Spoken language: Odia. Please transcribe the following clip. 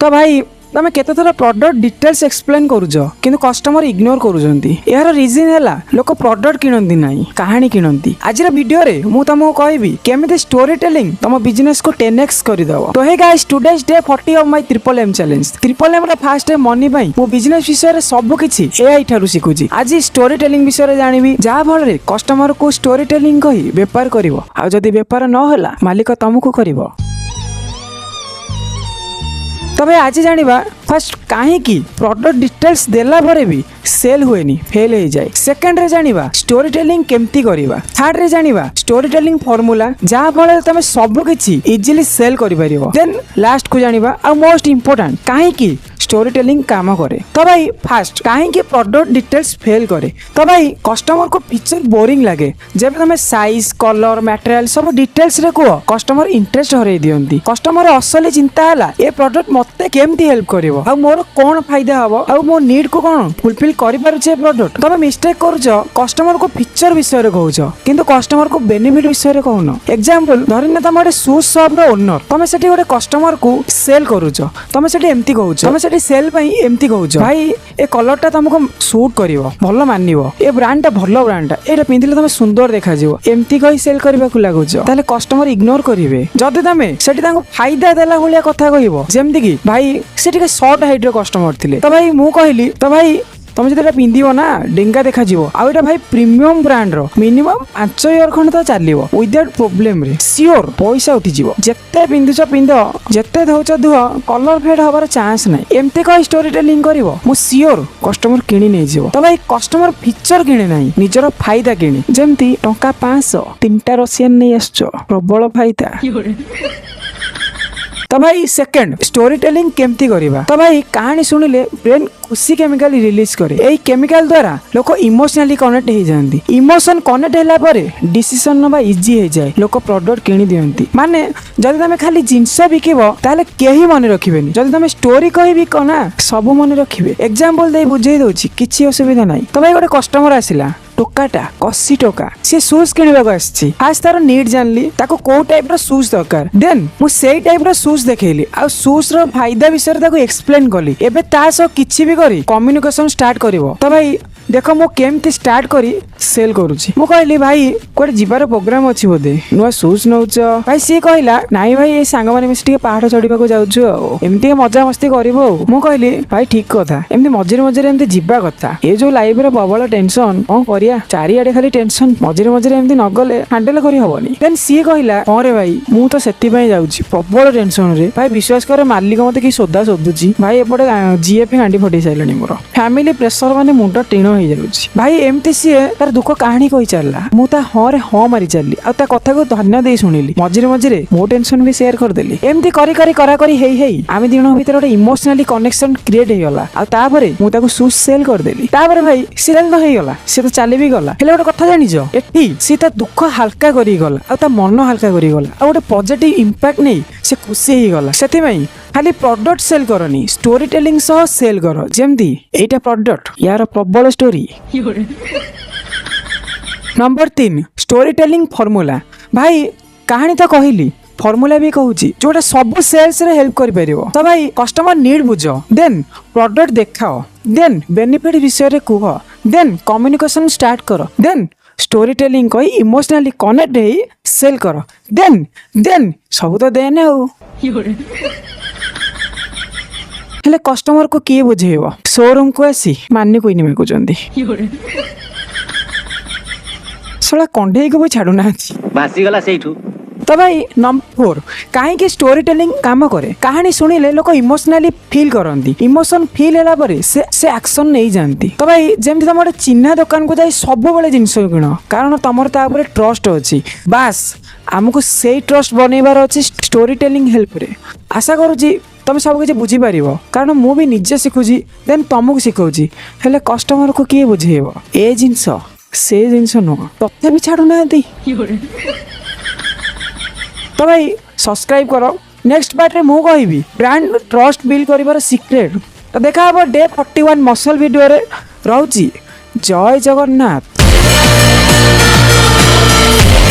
ତ ଭାଇ, ତମେ କେତେଥର ପ୍ରଡକ୍ଟ ଡିଟେଲ୍ସ ଏକ୍ସପ୍ଲେନ୍ କରୁଛ, କିନ୍ତୁ କଷ୍ଟମର ଇଗ୍ନୋର କରୁଛନ୍ତି। ଏହାର ରିଜନ୍ ହେଲା, ଲୋକ ପ୍ରଡକ୍ଟ କିଣନ୍ତି ନାହିଁ, କାହାଣୀ କିଣନ୍ତି। ଆଜିର ଭିଡ଼ିଓରେ ମୁଁ ତମକୁ କହିବି କେମିତି ଷ୍ଟୋରି ଟେଲିଂ ତମ ବିଜନେସକୁ 10X କରିଦେବ। ତ hey guys, today's day 40 of my Triple M challenge. Triple M ର ଫାଷ୍ଟ ମନି ପାଇଁ ମୁଁ ବିଜନେସ ବିଷୟରେ ସବୁ କିଛି ଏଆଇ ଠାରୁ ଶିଖୁଛି। ଆଜି ଷ୍ଟୋରି ଟେଲିଂ ବିଷୟରେ ଜାଣିବି, ଯାହା ଫଳରେ କଷ୍ଟମରକୁ ଷ୍ଟୋରି ଟେଲିଂ କହି ବେପାର କରିବ। ଆଉ ଯଦି ବେପାର ନ ହେଲା, ମାଲିକ ତମକୁ କରିବ। ତବେ ଆଜି ଜାଣିବା ଫାର୍ଷ୍ଟ, କାହିଁକି ପ୍ରଡକ୍ଟ ଡିଟେଲ୍ସ ଦେଲା ପରେ ବି ସେଲ୍ ହୁଏନି, ଫେଲ୍ ହେଇଯାଏ। ସେକେଣ୍ଡରେ ଜାଣିବା ଷ୍ଟୋରି ଟେଲିଂ କେମିତି କରିବା। ଥାର୍ଡରେ ଜାଣିବା ଷ୍ଟୋରି ଟେଲିଂ ଫର୍ମୁଲା, ଯାହା ଫଳରେ ତମେ ସବୁ କିଛି ଇଜିଲି ସେଲ୍ କରିପାରିବ। ଦେନ୍ ଲାଷ୍ଟକୁ ଜାଣିବା, ଆଉ ମୋଷ୍ଟ ଇମ୍ପୋର୍ଟାଣ୍ଟ, କାହିଁକି ଷ୍ଟୋରି ଟେଲିଂ କାମ କରେ। ତ ଭାଇ, ଫାର୍ଷ୍ଟ, କାହିଁକି ପ୍ରଡକ୍ଟ ଡିଟେଲ୍ସ ଫେଲ୍ କରେ? ତ ଭାଇ, କଷ୍ଟମରକୁ ଫିଚର ବୋରିଂ ଲାଗେ। ଯେବେ ତମେ ସାଇଜ, କଲର, ମ୍ୟାଟେରିଆଲ ସବୁ ଡିଟେଲ୍ସରେ କୁହ, କଷ୍ଟମର ଇଣ୍ଟରେଷ୍ଟ ହରେଇ ଦିଅନ୍ତି। କଷ୍ଟମର ଅସଲି ଚିନ୍ତା ହେଲା, ଏ ପ୍ରଡକ୍ଟ ମତେ କେମିତି ହେଲ୍ପ କରିବ, ଆଉ ମୋର କଣ ଫାଇଦା ହବ, ଆଉ ମୋ ନିଡ୍ କୁ କଣ ଫୁଲଫିଲ୍ କରିପାରୁଛି ଏ ପ୍ରଡକ୍ଟ। ତମେ ମିଷ୍ଟେକ୍ କରୁଛ, କଷ୍ଟମରକୁ ଫିଚର ବିଷୟରେ କହୁଛ କିନ୍ତୁ କଷ୍ଟମରକୁ ବେନିଫିଟ ବିଷୟରେ କହୁନ। ଏକ୍ସାମ୍ପଲ, ଧରିନିଅ ତମେ ଗୋଟେ ସୁଜ୍ ସପ୍ ର ଓନର। ତମେ ସେଠି ଗୋଟେ କଷ୍ଟମରକୁ ସେଲ୍ କରୁଛ। ତମେ ସେଠି ଏମିତି କହୁଛ, ତମେ ସେଠି ସେଲ୍ ପାଇଁ ଏମିତି କହୁଛ, "ଭାଇ, ଏ କଲରଟା ତମକୁ ସୁଟ୍ କରିବ, ଭଲ ମାନିବ, ଏ ବ୍ରାଣ୍ଡଟା ଭଲ ବ୍ରାଣ୍ଡଟା, ଏଇଟା ପିନ୍ଧିଲେ ତମେ ସୁନ୍ଦର ଦେଖାଯିବ।" ଏମିତି କହି ସେଲ୍ କରିବାକୁ ଲାଗୁଛ, ତାହେଲେ କଷ୍ଟମର ଇଗ୍ନୋର କରିବେ। ଯଦି ତମେ ସେଠି ତାଙ୍କୁ ଫାଇଦା ଦେଲା ଭଳିଆ କଥା କହିବ, ଯେମିତି କି ଭାଇ, ସେ ଟିକେ ସର୍ଟ ହାଇଟ୍ ର କଷ୍ଟମର ଥିଲେ, ତ ଭାଇ ମୁଁ କହିଲି, "ତ ଭାଇ, ତମେ ଯଦି ଏଇଟା ପିନ୍ଧିବ ନା, ଡେଙ୍ଗା ଦେଖାଯିବ। ଆଉ ଏଇଟା ଭାଇ ପ୍ରିମିୟମ ବ୍ରାଣ୍ଡର, ମିନିମମ୍ 5 ଇୟର ଖଣ୍ଡେ ତ ଚାଲିବ ୱିଦାଉଟ୍ ପ୍ରୋବ୍ଲେମରେ, ସିଓର ପଇସା ଉଠିଯିବ। ଯେତେ ପିନ୍ଧୁଛ ପିନ୍ଧ, ଯେତେ ଧୋଉଛ ଧୁଅ, କଲର ଫେଡ୍ ହବାର ଚାନ୍ସ ନାହିଁ।" ଏମିତି କହି ଷ୍ଟୋରି ଟେଲିଂ କରିବ, ମୁଁ ସିଓର କଷ୍ଟମର କିଣି ନେଇଯିବ। ତ ଭାଇ, କଷ୍ଟମର ଫିଚର କିଣେ ନାହିଁ, ନିଜର ଫାଇଦା କିଣେ। ଯେମିତି ଟଙ୍କା 500, ତିନିଟା ରସିଆନ ନେଇ ଆସୁଛ, ପ୍ରବଳ ଫାଇଦା। ତ ଭାଇ, ସେକେଣ୍ଡ, ଷ୍ଟୋରି ଟେଲିଂ କେମିତି କରିବା? ତ ଭାଇ, କାହାଣୀ ଶୁଣିଲେ ବ୍ରେନ୍ ଖୁସି କେମିକାଲ ରିଲିଜ କରେ। ଏଇ କେମିକାଲ ଦ୍ୱାରା ଲୋକ ଇମୋସନାଲି କନେକ୍ଟ ହେଇଯାଆନ୍ତି। ଇମୋସନ କନେକ୍ଟ ହେଲା ପରେ ଡିସିସନ ନେବା ଇଜି ହେଇଯାଏ, ଲୋକ ପ୍ରଡକ୍ଟ କିଣି ଦିଅନ୍ତି। ମାନେ ଯଦି ତମେ ଖାଲି ଜିନିଷ ବିକିବ, ତାହେଲେ କେହି ମନେ ରଖିବେନି। ଯଦି ତମେ ଷ୍ଟୋରି କହି ବିକ ନା, ସବୁ ମନେ ରଖିବେ। ଏକ୍ସାମ୍ପଲ ଦେଇ ବୁଝେଇ ଦଉଛି, କିଛି ଅସୁବିଧା ନାହିଁ। ତ ଭାଇ, ଗୋଟେ କଷ୍ଟମର ଆସିଲା, ଟୋକାଟା, କସି ଟୋକା। ସିଏ ସୁଜ୍ କିଣିବାକୁ ଆସିଛି। ଫାଷ୍ଟ ତାର ନିଡ୍ ଜାଣିଲି, ତାକୁ କୋଉ ଟାଇପ ର ସୁଜ୍ ଦରକାର। ଦେନ୍ ମୁଁ ସେଇ ଟାଇପ ର ସୁଜ୍ ଦେଖେଇଲି ଆଉ ସୁଜ୍ ର ଫାଇଦା ବିଷୟରେ ତାକୁ ଏକ୍ସପ୍ଲେନ କଲି। ଏବେ ତା ସହ କିଛି ବି କରି କମ୍ୟୁନିକେସନ ଷ୍ଟାର୍ଟ କରିବ। ତ ଭାଇ ଦେଖ, ମୁଁ କେମିତି ଷ୍ଟାର୍ଟ କରି ସେଲ୍ କରୁଛି। ମୁଁ କହିଲି, "ଭାଇ, କୁଆଡେ ଯିବାର ପ୍ରୋଗ୍ରାମ ଅଛି ବୋଧେ, ନୂଆ ସୁଜ୍ ନଉଛ?" ଭାଇ, ସିଏ କହିଲା, "ନାଇଁ ଭାଇ, ଏଇ ସାଙ୍ଗମାନେ ମିଶି ଟିକେ ପାହାଡ ଚଢିବାକୁ ଯାଉଛୁ, ଆଉ ଏମିତି ଟିକେ ମଜାମସ୍ତି କରିବୁ।" ଆଉ ମୁଁ କହିଲି, "ଭାଇ, ଠିକ କଥା, ଏମିତି ମଝିରେ ମଝିରେ ଏମିତି ଯିବା କଥା। ଏ ଯୋଉ ଲାଇଫରେ ପ୍ରବଳ ଟେନସନ, କଣ କରିବା, ଚାରିଆଡେ ଖାଲି ଟେନସନ, ମଝିରେ ମଝିରେ ଏମିତି ନଗଲେ ହ୍ୟାଣ୍ଡେଲ କରି ହବନି।" ଦେନ୍ ସିଏ କହିଲା, "ହଁ ରେ ଭାଇ, ମୁଁ ତ ସେଥିପାଇଁ ଯାଉଛି, ପ୍ରବଳ ଟେନସନ ରେ ଭାଇ। ବିଶ୍ୱାସ କରେ, ମାଲିକ ମତେ କି ସୋଦା ଶୋଧୁଛି ଭାଇ, ଏପଟେ ଜିଏଫ୍ ଗାଣ୍ଡି ଫଟେଇ ସାରିଲାଣି, ମୋର ଫ୍ୟାମିଲି ପ୍ରେସର, ମାନେ ମୁଣ୍ଡ ଟିଣ ହେଇଯାଉଛି ଭାଇ।" ଏମିତି ସିଏ ତାର ଦୁଃଖ କାହାଣୀ କହି ଚାଲିଲା। ମୁଁ ତା ହଁ ରେ ହଁ ମାରି ଚାଲିଲି ଆଉ ତା କଥାକୁ ଧନ୍ୟ ଦେଇ ଶୁଣିଲି। ମଝିରେ ମଝିରେ ମୋ ଟେନସନ ବି ସେୟାର କରିଦେଲି। ଏମିତି କରି କରି କରା କରି ହେଇ ହେଇ ଆମେ 2 ଜଣଙ୍କ ଭିତରେ ଗୋଟେ ଇମୋସନାଲି କନେକ୍ସନ କ୍ରିଏଟ ହେଇଗଲା। ଆଉ ତାପରେ ମୁଁ ତାକୁ ସୁଜ୍ ସେଲ୍ କରିଦେଲି। ତାପରେ ଭାଇ, ସେଲ୍ ତ ହେଇଗଲା, ସେ ତ ଚାଲି ବି ଗଲା। ହେଲେ ଗୋଟେ କଥା ଜାଣିଛ, ଏଠି ସିଏ ତା ଦୁଃଖ ହାଲକା କରିକି ଗଲା ଆଉ ତା ମନ ହାଲକା କରିକି ଗଲା, ଆଉ ଗୋଟେ ପଜିଟିଭ ଇମ୍ପାକ୍ଟ ନେଇ ସେ ଖୁସି ହେଇଗଲା। ସେଥିପାଇଁ ଖାଲି ପ୍ରଡକ୍ଟ ସେଲ୍ କରନି, ଷ୍ଟୋରି ଟେଲିଂ ସହ ସେଲ୍ କର। ଯେମିତି ଏଇଟା ପ୍ରଡକ୍ଟ, ୟାର ପ୍ରବଳ story. Number 3, story telling formula. ଭାଇ, କାହାଣୀ ତ କହିଲି, ଫର୍ମୁଲା ବି କହୁଛି, ଯୋଉଟା ସବୁ ସେଲ୍ସରେ ହେଲ୍ପ କରିପାରିବ। ତ ଭାଇ, କଷ୍ଟମର ନିଡ୍ ବୁଝ, ଦେନ୍ ପ୍ରଡକ୍ଟ ଦେଖାଅ, ଦେନ୍ ବେନିଫିଟ ବିଷୟରେ କୁହ, ଦେନ୍ କମ୍ୟୁନିକେସନ ଷ୍ଟାର୍ଟ କର, ଦେନ୍ ଷ୍ଟୋରି ଟେଲିଂ କହି ଇମୋସନାଲି କନେକ୍ଟ ହେଇ ସେଲ୍ କର। ଦେନ୍ ଦେନ୍ ସବୁ ତ ଦେନ୍ ଆଉ। ହେଲେ କଷ୍ଟମରକୁ କିଏ ବୁଝେଇବ? ସୋରୁମକୁ ଆସି ମାନି କୁଇନି ମାଗୁଛନ୍ତି। ଶଳା କଣ୍ଢେଇକୁ ବି ଛାଡୁନାହାନ୍ତି। ଭାସିଗଲା ସେଇଠୁ। ତ ଭାଇ, ନମ୍ବର 4, କାହିଁକି ଷ୍ଟୋରି ଟେଲିଂ କାମ କରେ? କାହାଣୀ ଶୁଣିଲେ ଲୋକ ଇମୋସନାଲି ଫିଲ୍ କରନ୍ତି। ଇମୋସନ ଫିଲ୍ ହେଲା ପରେ ସେ ଆକ୍ସନ ନେଇଯାଆନ୍ତି। ତ ଭାଇ, ଯେମିତି ତମେ ଗୋଟେ ଚିହ୍ନା ଦୋକାନକୁ ଯାଇ ସବୁବେଳେ ଜିନିଷ କିଣ, କାରଣ ତମର ତା ଉପରେ ଟ୍ରଷ୍ଟ ଅଛି। ବାସ୍, ଆମକୁ ସେଇ ଟ୍ରଷ୍ଟ ବନେଇବାର ଅଛି ଷ୍ଟୋରି ଟେଲିଂ ହେଲ୍ପରେ। ଆଶା କରୁଛି ତମେ ସବୁ କିଛି ବୁଝିପାରିବ, କାରଣ ମୁଁ ବି ନିଜେ ଶିଖୁଛି, ଦେନ୍ ତମକୁ ଶିଖଉଛି। ହେଲେ କଷ୍ଟମରକୁ କିଏ ବୁଝେଇବ? ଏ ଜିନିଷ ସେ ଜିନିଷ ନୁହଁ, ତଥାପି ଛାଡୁନାହାନ୍ତି। ତ ଭାଇ, ସବସ୍କ୍ରାଇବ୍ କର। ନେକ୍ସଟ ପାର୍ଟରେ ମୁଁ କହିବି ବ୍ରାଣ୍ଡ ଟ୍ରଷ୍ଟ ବିଲ୍ଡ କରିବାର ସିକ୍ରେଟ୍। ତ ଦେଖା ହବ ଡେ 41 ମସଲ ଭିଡ଼ିଓରେ। ରହୁଛି, ଜୟ ଜଗନ୍ନାଥ।